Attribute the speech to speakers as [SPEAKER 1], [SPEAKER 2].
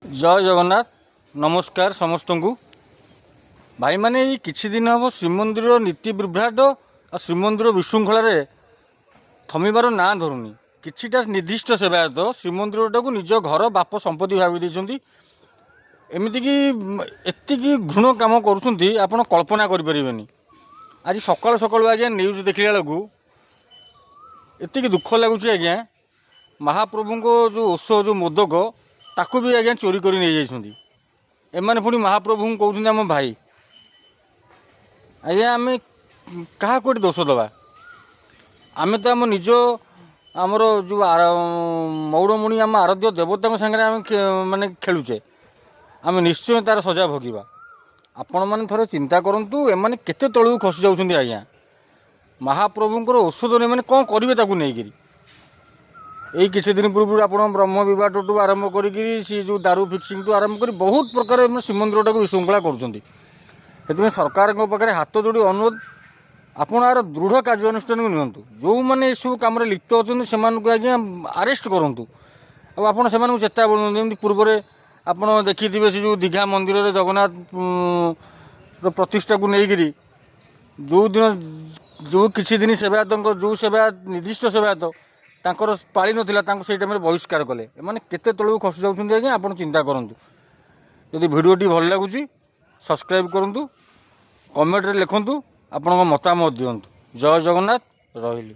[SPEAKER 1] ଜୟ ଜଗନ୍ନାଥ। ନମସ୍କାର ସମସ୍ତଙ୍କୁ। ଭାଇମାନେ, ଏଇ କିଛି ଦିନ ହେବ ଶ୍ରୀମନ୍ଦିର ନୀତି ବିଭ୍ରାଟ ଆଉ ଶ୍ରୀମନ୍ଦିର ବିଶୃଙ୍ଖଳାରେ ଥମିବାର ନାଁ ଧରୁନି। କିଛିଟା ନିର୍ଦ୍ଦିଷ୍ଟ ସେବାୟତ ଶ୍ରୀମନ୍ଦିରଟାକୁ ନିଜ ଘର, ବାପ ସମ୍ପତ୍ତି ଭାବି ଦେଇଛନ୍ତି। ଏମିତିକି ଏତିକି ଘୃଣ୍ୟ କାମ କରୁଛନ୍ତି, ଆପଣ କଳ୍ପନା କରିପାରିବେନି। ଆଜି ସକାଳୁ ସକାଳୁ ଆଜ୍ଞା ନ୍ୟୁଜ୍ ଦେଖିଲା ବେଳକୁ ଏତିକି ଦୁଃଖ ଲାଗୁଛି ଆଜ୍ଞା। ମହାପ୍ରଭୁଙ୍କ ଯେଉଁ ଓଷ, ଯେଉଁ ମୋଦକ, ତାକୁ ବି ଆଜ୍ଞା ଚୋରି କରି ନେଇଯାଇଛନ୍ତି। ଏମାନେ ପୁଣି ମହାପ୍ରଭୁଙ୍କୁ କହୁଛନ୍ତି ଆମ ଭାଇ। ଆଜ୍ଞା, ଆମେ କାହାକୁ ଏଠି ଦୋଷ ଦେବା? ଆମେ ତ ଆମ ନିଜ ଆମର ଯେଉଁ ମଉଡ଼ମଣି, ଆମ ଆରାଧ୍ୟ ଦେବତାଙ୍କ ସାଙ୍ଗରେ ଆମେ ମାନେ ଖେଳୁଛେ। ଆମେ ନିଶ୍ଚୟ ତା'ର ସଜା ଭୋଗିବା। ଆପଣମାନେ ଥରେ ଚିନ୍ତା କରନ୍ତୁ, ଏମାନେ କେତେ ତଳକୁ ଖସି ଯାଉଛନ୍ତି ଆଜ୍ଞା। ମହାପ୍ରଭୁଙ୍କର ଔଷଧ ଏମାନେ କ'ଣ କରିବେ ତାକୁ ନେଇକିରି? ଏଇ କିଛି ଦିନ ପୂର୍ବରୁ ଆପଣ ବ୍ରହ୍ମ ବିବାଦଠୁ ଆରମ୍ଭ କରିକିରି, ସେ ଯେଉଁ ଦାରୁ ଫିକ୍ସିଂଠୁ ଆରମ୍ଭ କରି ବହୁତ ପ୍ରକାର ଏମାନେ ଶ୍ରୀମନ୍ଦିରଟାକୁ ବିଶୃଙ୍ଖଳା କରୁଛନ୍ତି। ସେଥିପାଇଁ ସରକାରଙ୍କ ପାଖରେ ହାତ ଯୋଡ଼ି ଅନୁରୋଧ, ଆପଣ ଆର ଦୃଢ଼ କାର୍ଯ୍ୟାନୁଷ୍ଠାନକୁ ନିଅନ୍ତୁ। ଯେଉଁମାନେ ଏସବୁ କାମରେ ଲିପ୍ତ ଅଛନ୍ତି, ସେମାନଙ୍କୁ ଆଜ୍ଞା ଆରେଷ୍ଟ କରନ୍ତୁ ଆଉ ଆପଣ ସେମାନଙ୍କୁ ଚେତାବନୀ ଦିଅନ୍ତୁ। ଯେମିତି ପୂର୍ବରେ ଆପଣ ଦେଖିଥିବେ, ସେ ଯେଉଁ ଦୀଘା ମନ୍ଦିରରେ ଜଗନ୍ନାଥ ର ପ୍ରତିଷ୍ଠାକୁ ନେଇକିରି ଯେଉଁଦିନ ଯେଉଁ କିଛି ଦିନ ସେବାୟତଙ୍କ ଯେଉଁ ସେବାୟତ, ନିର୍ଦ୍ଦିଷ୍ଟ ସେବାୟତ ତାଙ୍କର ପାଳି ନଥିଲା, ତାଙ୍କୁ ସେଇ ଟାଇମ୍ରେ ବହିଷ୍କାର କଲେ। ଏମାନେ କେତେ ତଳକୁ ଖସି ଯାଉଛନ୍ତି ଆଜ୍ଞା, ଆପଣ ଚିନ୍ତା କରନ୍ତୁ। ଯଦି ଭିଡ଼ିଓଟି ଭଲ ଲାଗୁଛି, ସବସ୍କ୍ରାଇବ୍ କରନ୍ତୁ, କମେଣ୍ଟରେ ଲେଖନ୍ତୁ, ଆପଣଙ୍କ ମତାମତ ଦିଅନ୍ତୁ। ଜୟ ଜଗନ୍ନାଥ, ରହିଲି।